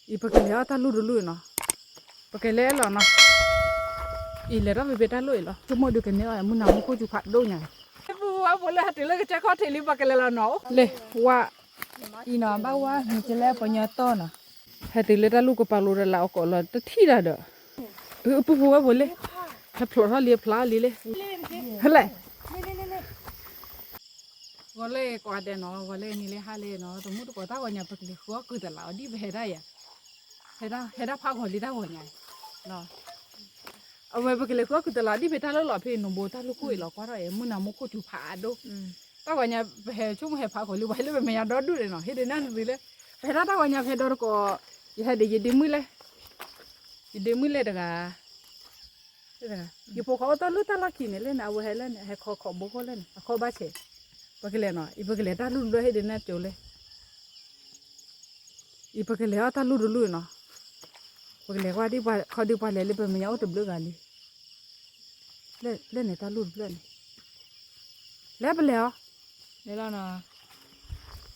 အံၤပကလဲၤအီၣ်တၢ်လူၢ်တလူၢ်နီၤ, ပကလဲၤလီၤနီၤ, အံၤလဲၤထီၣ်ဖဲဖဲတၢ်လူၢ်အံၤလီၤ, ဆိကမိၣ်ဒုးကန့ၢ်အီၣ်မုၢ်နၤမူခိၣ်စူၤဖးဒိၣ်ညါ, ပူဖိဝဲဖိလၢဟဲတုၤလၢကစၢၢ်ခီၣ်ထံးလံ ပကလဲၤလီၤနီၤ, လဲၤဝါ, အံၤနီၤ ဘၣ်ဝါမ့ၤကလဲပှၤညီတီနီၤ, ဟဲတုၤလၢတၢ်လူၢ်ကပၤလိၤဒီးလၢအီၣ်ကိးလီၤတထံၣ်တၢ်ဒီး, အပူဖိဝဲဖိလံ, ဟဲဖျိးထီၣ်လံဖျါလံလံ, ဟဲလဲၣ် ဂီၤလၢကွၢ်ဒဲးနီၤ, ဂီၤလၢနံၤလၢဟါလၢနီၤ, တမူတကိးတၢ်ဂီၤညါ ပကလဲၤဃုအီၣ်ကုၤတလးအီၤဒ်ပဟဲဒၣ်ယၤ, ဟဲဒၣ်ဖးဂီၤလံတၢ်ဂီၤညါ, အဝဲပကလဲၤဃုအီၣ်ကုၤတလးဒ်ဖဲတၢ်လီၢ်လီၤဖဲနိၣ်ဘိတၢ်လူၢ်ခိၣ်အံၤလီၤ ကွၢ်ထီၣ်အံၤ မုၢ်နၤမူခိၣ်စူၤဖးဒိၣ်, တၢ်ဂီၤညါပဟဲဆိကမိၣ်ဟဲဖးဂီၤလံ ပှၤဟဲလၢပမဲာ်ညါဒီဒူၣ်န့ၣ်နီၤ, ဟ့ၣ်ဒုးနၢ်နုၤလံ, ပဟဲဒၣ်တၢ်ဂီၤညါ ပဟဲဒီတကိး, ယဟဲဒီးယဒ့မုၣ်လဲၣ်, ယဒ့မုၣ်လဲၣ်တဂၤ ယဖိခွါအိၣ်တ့ၢ်လၢတၢ်လီၢ်ခံန့ၣ်လၢန့ၣ် အဝဲဟဲလၢန့ၣ် ဟဲခီခီဘိခိၣ်လၢန့ၣ် အခီၣ်ဘၣ်ဆဲး, ပကလဲၤနီၤ, အံၤပကလဲၤတၢ်လူၢ်တလူၢ် ဟ့ၣ်ဒုးနၢ်ကၠိလဲၣ်, အံၤပကလဲၤအီၣ်တၢ်လူၢ်တလူၢ်နီၤ, ပကလဲၤကွၢ်ဒ်ပှၤခီဒုးပှၤလဲၤလၢပမဲာ်ညါအိၣ်တဘျုးဂၤလံ, လၢန့ၣ်တၢ်လူၢ်တဘျုးန့ၣ်, လဲၤပလဲၤအီၤ,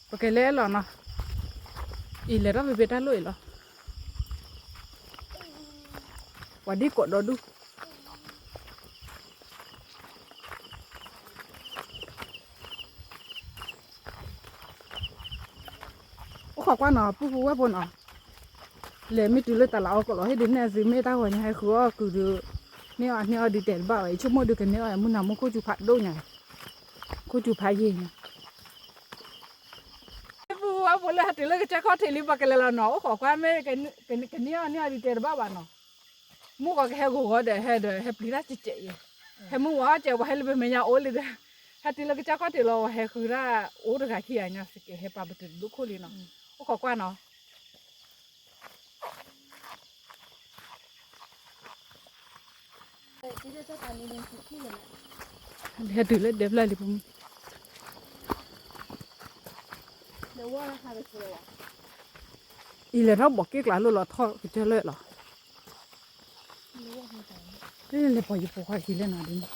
ပကလဲၤလီၤနီၤ, အံၤလဲၤထီၣ်ဖဲဖဲတၢ်လူၢ်အံၤလီၤ ပှၤဒ်ကိးဒီဒူၣ်, အိၣ်ခိးကွၢ်နီၤ ပူဖိဝဲၢ်ဖိနီၤ, လဲၤမ့ၢ်တုၤလၢတၢ်လၢအီၣ်ကိးလီၤ ဟ့ၣ်ဒုးနဲၣ်သုမ့ၢ်တၢ်ဂီၤညါ ဟဲဃုအီၣ်ကုၤဒုး, န့ၢ်အီၣ်န့ၢ်အီၣ်ဒုးတဲာ်တဘၣ်ဝဲ ယဆိကမိၣ်ဒုးကန့ၢ်အီၣ်မုၢ်နၤမူခိၣ်စူၤဖးဒိၣ်ညါ, ခိၣ်စူၤဖးယံာ်ညါ ပူဖိဝဲၢ်ဖိလၢဟဲတုၤလၢကစၢၢ်ခီၣ်ထံးလံ ပှၤကလဲၤလီၤနီၤ အိၣ်ခိးကွၢ်မ့ၢ်ကန့ၢ်အီၣ်န့ၢ်အီၣ်ဒုးတဲာ်တဘၣ်ဘၣ်နီၤ, မုၢ်ဂီၤကဟဲဂီၤဂီၤဒီးဟဲဒီး ဟဲပျံၤတၢ်စဲးစဲးအံၤ, ဟဲမုၢ်ဝါအီၣ်စဲး ပှၤဟဲလၢပမဲာ်ညါအိၣ်လံဒီး, ဟဲတုၤလၢကစၢၢ်ခီၣ်ထံးလီၤ ဟဲဃုတၢ်အိၣ်တဂၤခံဂၤညါစကဲး ဟဲပာ်ပတုာ်တဒူၣ်ခိၣ်လံနီၤ, အိၣ်ခိးကွၢ်နီၤ ဟဲတုၤလၢဒဲဖျၢၣ်လံပမုၢ်, အံၤလဲၤထီၣ်ဘီးက့ၣ်ကျါလိၣ်လီၤထီၣ်ကစၢၢ်လၢလီၤ, လဲၤပီၤယဖိခွါခံလၢနၤဒ်န့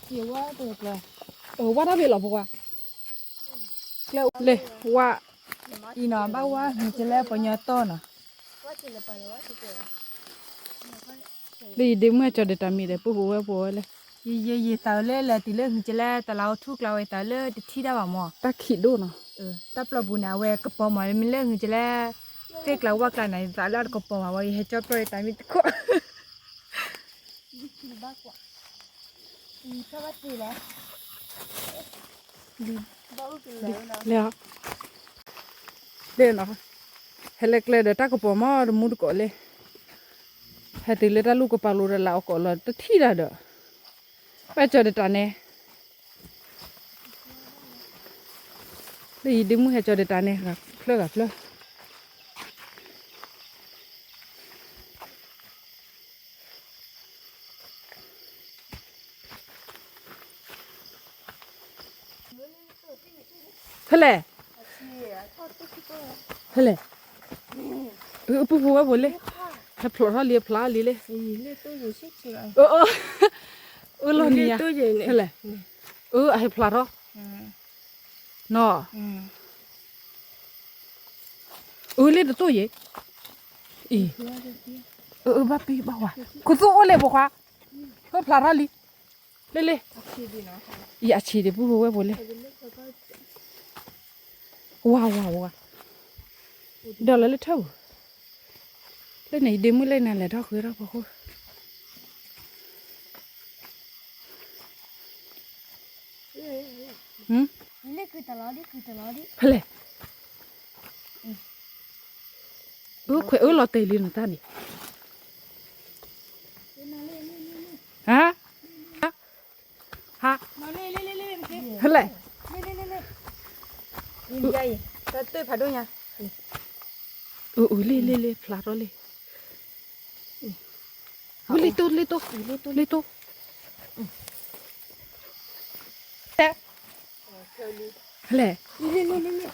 ၣ် ဝါတၢ်ဖဲလီၤဖိခွါ, လဲၤဝါ, အံၤနီၤ ဘၣ်ဝါမ့ၤကလဲပှၤညီတီနီၤ, လၢယဒ့မုၣ်ကၠီၤဒတၢ်မံၤဒီး ပူဖိဝဲၢ်ဖိဝဲလဲၣ်, ယယသးလၢလဲၤတုၤလၢမ့ၤကလဲတလးအိၣ်ထူၣ်ကျါဝဲသးလၢတထံၣ်တၢ်ဘၣ်မီၤ, တၢ်ခံးဒိၣ်နီၤ, တၢ်ပျီပူၤန့ၣ် အဝဲကပီၤမီၤ မ့ၢ်လၢမ့ၤကလဲ သ့ၣ်ကျါဝၣ်ကျါန့ၣ် သးလၢအတကပီၤဘၣ်ဝဲ ယဟဲကၠီပျီယတၢ်မံၤတခိၣ် လဲၤ, ဟဲလၢကျဲဒီးတၢ်ကပီၤမီၤတမူတကိးလဲၣ်, ဟဲတုၤလၢတၢ်လူၢ်ကပၤလိၤဒီးလၢအီၣ်ကိးလီၤတထံၣ်တၢ်ဒီး, ဘၣ်ကၠီၤဒတၢ်န့ၣ် လၢယဒ့မုၣ်ဟဲကၠီၤဒတၢ်န့ၣ် ဂၤဖျၢၣ်ဂၤဖျၢၣ် ဖဲလဲၣ်, ဖဲလဲၣ်, အပူဖိဝဲၢ်ဖိလံ, ဟဲဖျိးထီၣ်လံဖျါလံလံ, အလီၤနံၤယါ, ဖဲလဲၣ်, အဟဲဖျါထီၣ်, နီၤ, အလံတတိၢ်ယံၤ, အံၤ, အဘၣ်ပံဘၣ်ဝါ, ခိၣ်သူအိၣ်လဲၣ်ပိာ်ခွါ, ဟဲဖျါထီၣ်လံ, လ့လ့, ယအဆံးဒံးပူဖိဝဲၢ်ဖိလံ, ဝါဝါဝါ, ဒီးလၢလၢထၢၣ်ပူၤ, လၢန့ၣ် ယဒ့မုၣ်လၢနၤလဲၤထီၣ်ဃုထီၣ်ဖီခိၣ် ဖဲလဲၣ်, အခွဲးအၢလီၤတဲာ်လံနတၢ်န့ၣ်, ဟါ, ဟါ, ဖဲလဲၣ်, တၢ်တၢၢ်ဖးဒိၣ်ညါ, အလ့လ့လ့လ့ ဖျါထီၣ်လံ ဝဲလ့တိၢ်လ့တိၢ်, လ့တိၢ်, လဲၣ်,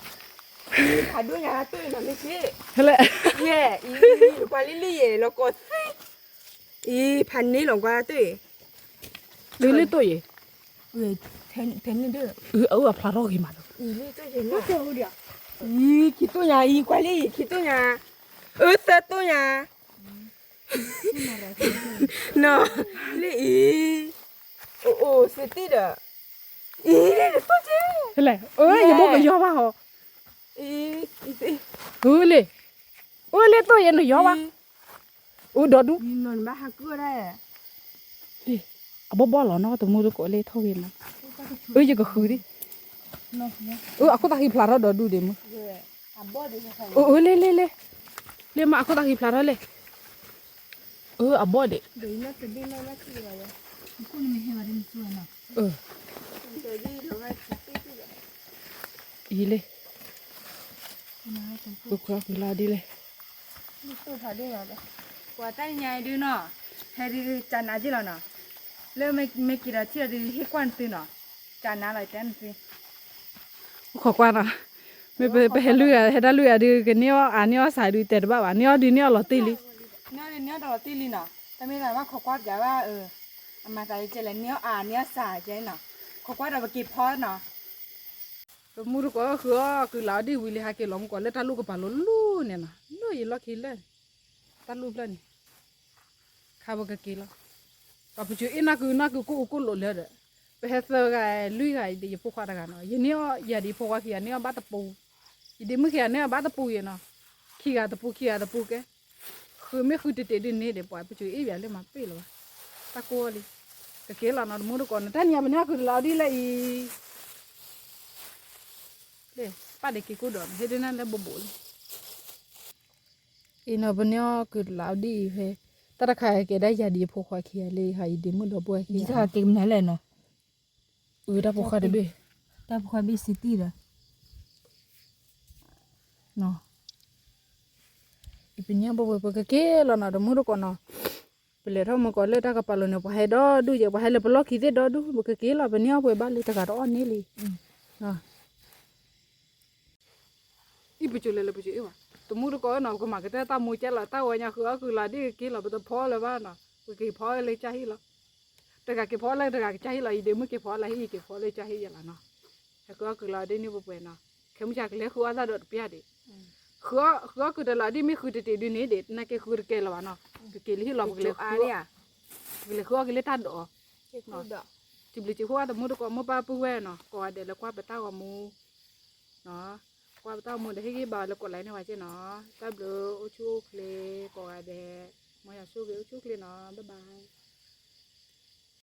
ဖးဒိၣ်ညါတၢ်နီၤမ့ၢ်က့, လဲၣ်, ကွၢ်လံလံယဲလီၤကီသ့, အံၤဖးန့ၢ်လီၤကွၢ်တၢ်, လ့လ့တိၢ်ယဲ, ထဲန့ၣ်ဒၣ်, အၢ အဖျါထီၣ်ဂ့ၤမးဒီး, အံၤ ခံတိၢ်ညါအံၤ ကွၢ်လံအံၤ ခံတိၢ်ညါ, အၢ သၢတိၢ်ညါ, နီၤ, လၢအံၤ, အိၣ်အိၣ်စတံၢ်ဒီး, အံၤ လၢတိၢ်က့, ဟဲလဲၣ်, အၢ ယဘိၣ်ကယီဘၣ်ဟီ, အံၤ, အၢ လၢ, အၢ လၢတိၢ်ယဲနယီဘၣ်, အိၣ်ဒီးဒူၣ်, အဘီၣ်ဘီၣ်လီၤနီၤ တမူတကိးလၢထီၣ်ဂ့ၤမး, အၢ ယကဃုဒံး, အၢ အခိၣ်သးဃံဖျါထီၣ်ဒီးဒူၣ်ဒံးမး, အၢ လၢလၢလၢ, လၢမးအခိၣ်သးဃံဖျါထီၣ်လဲၣ်, အၢ အဘီၣ်ဒံး, အံၤလၢ, ပခွါကွံာ်လီၤဒ်လဲၣ်, ပှၤတၢ်ညါဒုနီၤ, ဟဲဒုးကနၤက့လီၤနီၤ, လၢမ့ၢ်က့ၤဒီးထံၣ်ဒီးဒုး ဟ့ၣ်ကွၢ်နသုနီၤ, ကနၤလီၤတဲနသု ခိးကွၢ်နီၤ, မ့ၢ်ပဟဲလွံၢ်ဂၤ ဟဲတၢ်လွံၢ်ဂၤဒုး ကန့ၢ်အီၣ်အါန့ၢ်အီၣ်စးဒုး တဲတဘၣ်ဘၣ်, န့ၢ်အီၣ်ဒုးန့ၢ်အီၣ်လီၤတံၢ်လံ, န့ၢ်အီၣ်ဒုးန့ၢ်အီၣ်လီၤတံၢ်လံနီၤ, တမ့ၢ်လၢဘၣ်ခိးကွၢ်တဂၤဘၣ်, အမၤသးကဲလဲၣ် န့ၢ်အီၣ်အါန့ၢ်အီၣ်စးကဲနီၤ, ခိးကွၢ်ဒီးပက့ၤဖီနီၤ, ပမူတကိးဃုအီၣ်ကုၢ်လီၤအီဒံၣ်ဝံၤလံ ဟးက့ၤလီၤမူကီးလၢတၢ်လူၢ်ကပၤလိၤလိၤန့ၣ်နီၤ, လၢယလီၢ်ခံလၢ တၢ်လူၢ်ဖျၢၣ်န့ၣ် ခါပကက့ၤလီၤ, ပှၤပစိၤအ့ၣ်နီၢ်ကုၤနီၢ်ကုၤကိၣ်အိၣ်ကိၣ်လိာ်လၢဒီး, ပဟဲသၢဂၤလွံၢ်ဂၤအံၤဒီး ယဖိခွါတဂၤနီၤ, ယန့ၢ်အီၣ်ယၤဒီးယဖိခွါခံဂၤန့ၢ်အီၣ်ဘၣ်တပူၤ, ယဒ့မုၣ်ခံဂၤန့ၢ်အီၣ်ဘၣ်တပူၤယဲနီၤ, ခံဂၤတပူၤခံဂၤတပူၤကဲ, ဃုမ့ၢ်ဃုတတ့ၤဒုးန့ၣ်ဒီး ပှၤပစိၤအ့ၣ်ဘၣ်လၢမၤပ့ၢ်လီၤဘၣ်, တၢ်ကိၢ်လံ, ကက့ၤလီၤနီၤ တမူတကိးနီၤ, တၢ်နံၤအံၤပန့ၢ်အီၣ်ကုၢ်လီၤအီဒံၣ်လၢအံၤ လၢပာ်ဒ့က့ၤကိၣ်ဒီးန့ၣ် ဟ့ၣ်ဒုးနၢ်လၢဘိးဘိးလံ, အံၤနီၤ ပန့ၢ်အီၣ်ကုၢ်လီၤအီဒံၣ်အံၤဖဲ, တၢ်တခါကဲဒၣ်ယၤဒီးယဖိခွါခံဂၤလံ ဟးယဒ့မုၣ်ဒီပုၢ်ဝဲၢ်ခံဂၤ, က့ၤမနုၤလဲၣ်နီၤ, အၢ တၢ်ဖိခွါတဘ့ၣ်, တၢ်ဖိခွါဘ့ၣ်စတံၢ်ဒီး ပန့ၢ်အီၣ်ဘိးဘိး ပကက့ၤလီၤနီၤ တမူတကိးနီၤ, ပလဲၤထီၣ်မူကီးလၢတၢ်ကပၤလိၤန့ၣ် ပှၤဟဲဒီဒူၣ်ယဲ ပှၤဟဲလၢပလီၢ်ခံသ့ၣ်ဒီဒူၣ် ပကက့ၤလီၤ ပန့ၢ်အီၣ်ပှဲၤဘၣ်လံ တဂၤတအီၣ်န့ၢ်လံ, အံၤပစိၤလဲၤလၢပစိၤအ့ၣ်ဘၣ်, တမူတကိးနီၤ ပကမၤကတၢၢ်တၢ်မူကဲလီၤ တၢ်ဝဲညါဃုအီၣ်ကုၢ်လီၤဒံၣ်ကက့ၤလီၤ ပတဖီလၢၤဘၣ်နီၤ ပက့ၤဖီလၢကၠၢ်ဟံၣ်လီၤ, တဂၤက့ၤဖီလၢတဂၤကၠၢ်ဟံၣ်လီၤ ယဒ့မုၣ်က့ၤဖီလၢဟံၣ် ယက့ၤဖီလၢကၠၢ်ဟံၣ်ယဲလီၤနီၤ, ဟဲဃုအီၣ်ကုၢ်လီၤဒံၣ်န့ၣ်ပှဲၤပှဲၤနီၤ, ခဲမုၢ်ဆါကလဲၤဃုအီၣ်တၢ်ဒီးတပျၢ်ဒံး, ဃုအီၣ်ကုၢ်တလီၤဒံၣ်မ့ၢ်ဃုတတ့ၤဒုးန့ၣ်ဒံး နာ်က့ဃုတကဲလၢၤဘၣ်နီၤ, ကက့ၤလၢဟံၣ်လီၤ ပကလဲၤဃုအီၣ်က့ၤလၢတၢ်ဒိး စံးဘျုးစံးဖှိၣ်တမူတကိးမိၢ်ပၢ်ပုၢ်ဝဲၢ်နီၤ ကိးဂၤဒဲးလၢကွၢ်ပတၢ်ဂီၤမူ, ကွၢ်ပတၢ်ဂီၤမူဒီးဟ့ၣ်ဂံၢ်ဘါလၢကိးlikeန့ၢ်ဝဲက့နီၤ, တၢ်ဘျုးအိၣ်ဆူၣ်အိၣ်ချ့ကိးဂၤဒဲး, မ်ယွၤဆိၣ်ဂ့ၤအိၣ်ဆူၣ်အိၣ်ချ့နီၤ, bye bye.